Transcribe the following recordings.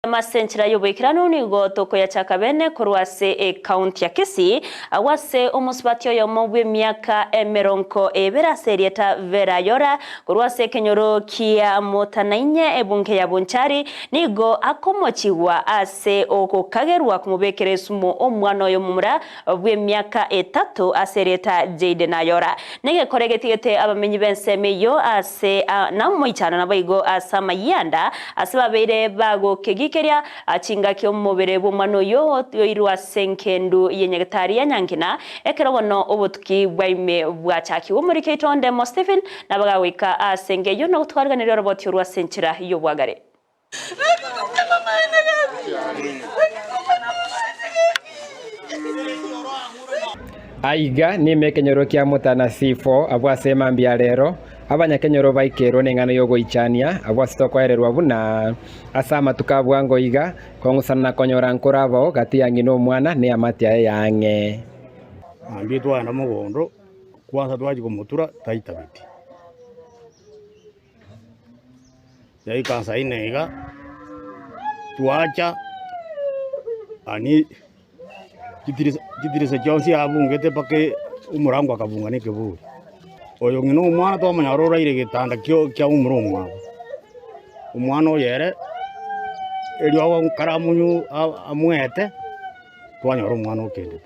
Ase enchera y'oboikeranu nigo tokoyachaka bene korwa ase ekaunti ya Kisii, agwo ase omosubati oyomo bw'emiaka emerongo ebere ase erieta Vera Ayora korwa ase ekenyoro kia Motanainye ebunge ya Bonchari nigo akomochigwa ase ogokagerwa komobekera esumo omwana oye omomura bw'emiaka etato ase erieta Jayden Ayora. Negekore getigete abamenyi b'ensemo eyio ase namoichano naboigo ase amayianda ase babeire bagokegikeria chingaki omobere bw'omwana oyio oirwe ase engendu ye nyagetari ya Nyankina ekero bono obotuki bwa ime bwachakigwe. Omoriki oito Ondemo Stephen nabagagoika ase enka eyio na gotwariganeria oroboti orwo ase enchera y'obwagare. Aiga nime ekenyoro kia Mutana C4 abwo ase emambia ya rero, abanyakenyoro baikerwe neng'ana y'ogoichania abwo ase tokoererwa buna ase amatuko a bwango iga, kong'usana na konyora nkorabao gati ya ng'ina omwana na eamate yaye ya ang'e. Mambia twagenda mogondo, kwansa twachia komotura taitabeti. Yaika saa ine iga, twacha ani chitirisa chitirisa chionsi abungete mpaka omorango akabunga na ekeburi. Oyo ng'ina omwana twamanya ore oraire getanda kio kia omura omwabo. Omwana oyo ere, eriogo ekero amonyu amwete, twanyora omwana okendete.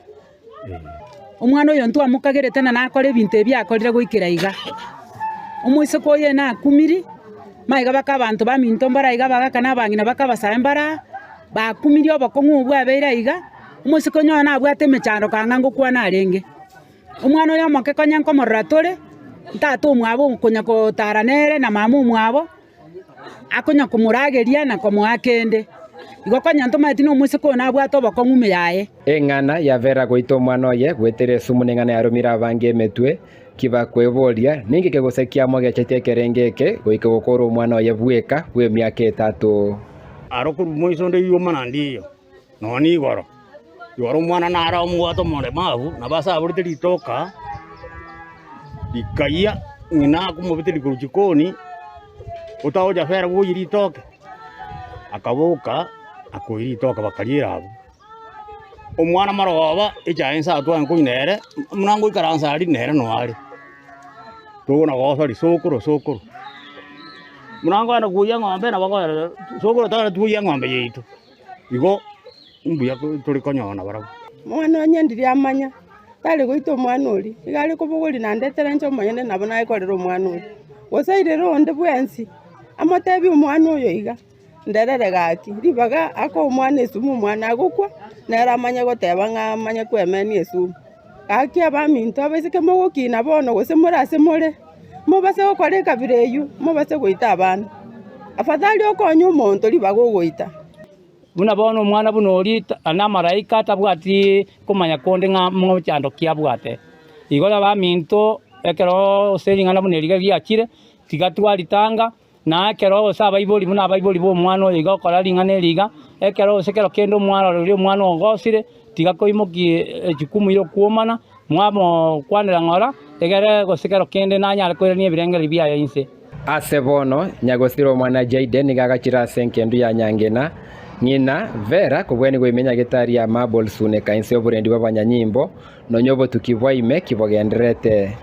Omwana oyo ntwamokagerete na nakore ebinto ebi akorire goikera iga. Omoiseke oye nakumiri, maiga baka abanto baminto mbare aiga abagaka na abang'ina baka abasae mbare aa, bakumirie obokong'u obwo bwabeire aiga, omoiseke onye oyo nabwate emechando kang'a ngokwana arenge. Omwana oyo omoke konya nkomorora tore, tata omwabo okonya kotara nere na mama omwabo. akonya komorageria na komoa kende. Igo konya ntomaeti nomoiseke oyo nabwate obokong'u ime yaye. Eng'ana ya Vera goita omwana oye goetera esumu neng'ana yaromire abange emetwe, ki bakweboria, Ninki kegose kiamogechetie ekerengo eke goika gokora omwana oye bweka bw'emiaka etato? Aro korwa moiso onde rioma naende iyo, nonya nigoro. Igoro omwana naro omobwate omoremabu, nabo asaborete ritoka, rikayia, ng'ina akomobeteria korwa chikoni, otagocha fera bwoyie ritoke, akaboka, akoiyia ritoke bakariera abwo. Omwana marogoba, echae inse atware nkonywa nere, buna ngoikaransa aria nere noo are, tokona gosoria sokoro sokoro. Buna nkoenda kwoyia eng'ombe nabo akoerera sokoro togende twoyie eng'ombe yaito, igo. Mbuya tore konyora nabarabwo. Omwana onye ndiri amanya, tari goita omwana oria, iga are kobogoria nandetera inche omonyene nabo nayekorera omwana oria. Gose airere onde bwensi, amotebie omwana oyo iga, nderere gaki, ribaga akoe omwana esumu omwana agokwa, nere amanye goteba ng'a amanye kwemenia esumu. Gaki abaminto abaiseke mogokina bono gose more ase more, mobase gokora ekabira eyio, mobase goita abana. Afadhali okonye omonto ribaga ogoita. Buna bono omwana buna oria namalaika tabwati komanya konde ng'a mochando ki abwate. Igo abaminto ekero gose ring'ana buna eri riachire, tiga twaritanga, na ekero gose abaibori buna abaibori b'omwana oyo iga okora ring'ana eri iga, ekero gose kero kende omwana oria omwana ogosire, tiga koimokia ejukumu ya okwomana, mwamokwanera ng'ora, egere gose kero kende nanyare koirania ebirengererio biaye inse. Ase bono, nyagosira omwana Jayden nigo agachire ase engendu ya Nyangena, ng'ina, Vera, kobwenigwa ime nyagetari ya Marble Suneka inse y'oborendi bw'abanyanyimbo, nonya obotuki bwa ime kibogendererete.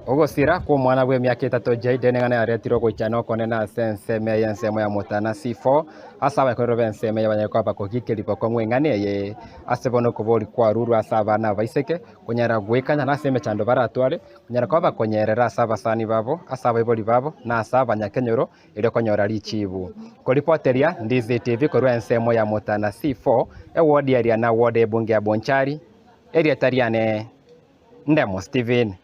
Ogosira kw'omwana bw'emiaka etato Jayden nigo yaretire ogoichana okonene ase ensemo eye ensemo ya Mutana C4 ase abakoreri b'ensemo eye banyare koba bakogikeria bokong'u eng'ana eye ase bono okobori kwarurwe ase abana abaiseke Konyara goikanyana ase emechando baratware, konyara koba bakonyerera ase abasani babo, ase abaibori babo, na ase abanyakenyoro, erio konyora richiibu. Koripoteria Ndizi TV korwa ensemo ya Mutana C4, ewodi ya Riana ward ebunge ya Bonchari, erieta riane Ndemo Stephen.